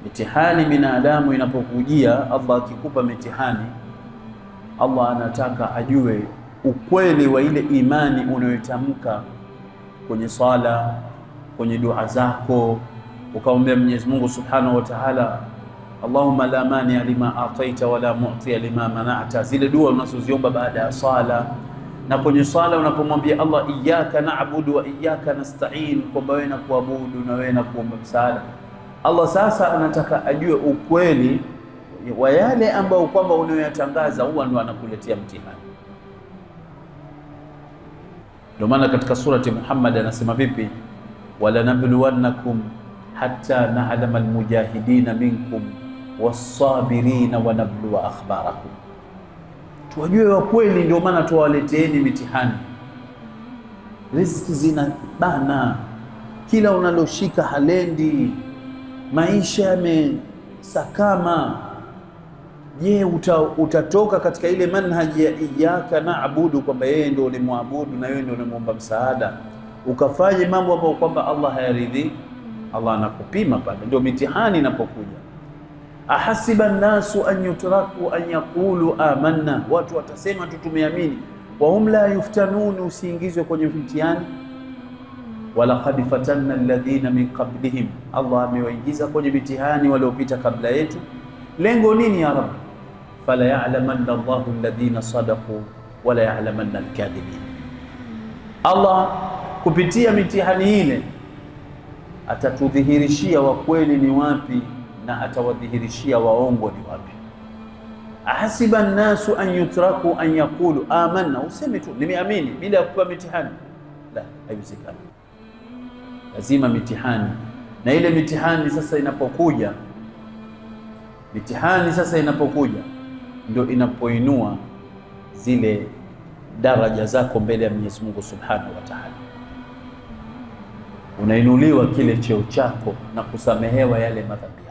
Mitihani binadamu inapokujia, Allah akikupa mitihani, Allah anataka ajue ukweli wa ile imani unayotamka kwenye sala, kwenye dua zako, ukamwambia Mwenyezi Mungu Subhanahu wa Ta'ala, Allahumma la mani lima ataita wala mu'ti lima mana'ta, zile dua unazoziomba baada ya sala. Na kwenye sala unapomwambia Allah iyyaka na'budu wa iyyaka nasta'in, kwamba wewe nakuabudu na wewe nakuomba msaada. Allah sasa anataka ajue ukweli wa yale ambayo kwamba unayoyatangaza, huwa ndo anakuletea mtihani. Ndio maana katika surati Muhammad anasema vipi? Wala nabluwannakum hatta na'lama almujahidina minkum was-sabirina wa nabluwa akhbarakum. Tuwajue wa kweli, ndio maana tuwaleteeni mitihani. Riziki zinabana, kila unaloshika halendi, maisha yamesakama. Je, utatoka katika ile manhaji ya iyyaka na'budu, kwamba yeye ndio ulimwabudu na yeye ndio unamuomba msaada, ukafanye mambo ambayo kwamba Allah hayaridhi? Allah anakupima pale, ndio mitihani inapokuja. Ahasiba nasu an yutraku an yaqulu amanna, watu watasema tu tumeamini, wa hum la yuftanun, usiingizwe kwenye mtihani. Walaqad fatanna alladhina min qablihim, Allah amewaingiza kwenye mitihani waliopita kabla yetu. Lengo nini ya Rabbi? Fala ya'lamanna Allahu alladhina sadaqu wala ya'lamanna alkadhibin. Allah kupitia mitihani ile atatudhihirishia wa kweli ni wapi na atawadhihirishia waongo ni wapi. Ahasiba nasu an yutraku an yaqulu amanna, useme tu nimeamini bila kupewa mitihani. La, haiwezekani. Lazima mitihani. Na ile mitihani sasa inapokuja, mitihani sasa inapokuja ndio inapoinua zile daraja zako mbele ya Mwenyezi Mungu Subhanahu wa Ta'ala. Unainuliwa kile cheo chako na kusamehewa yale madhambi.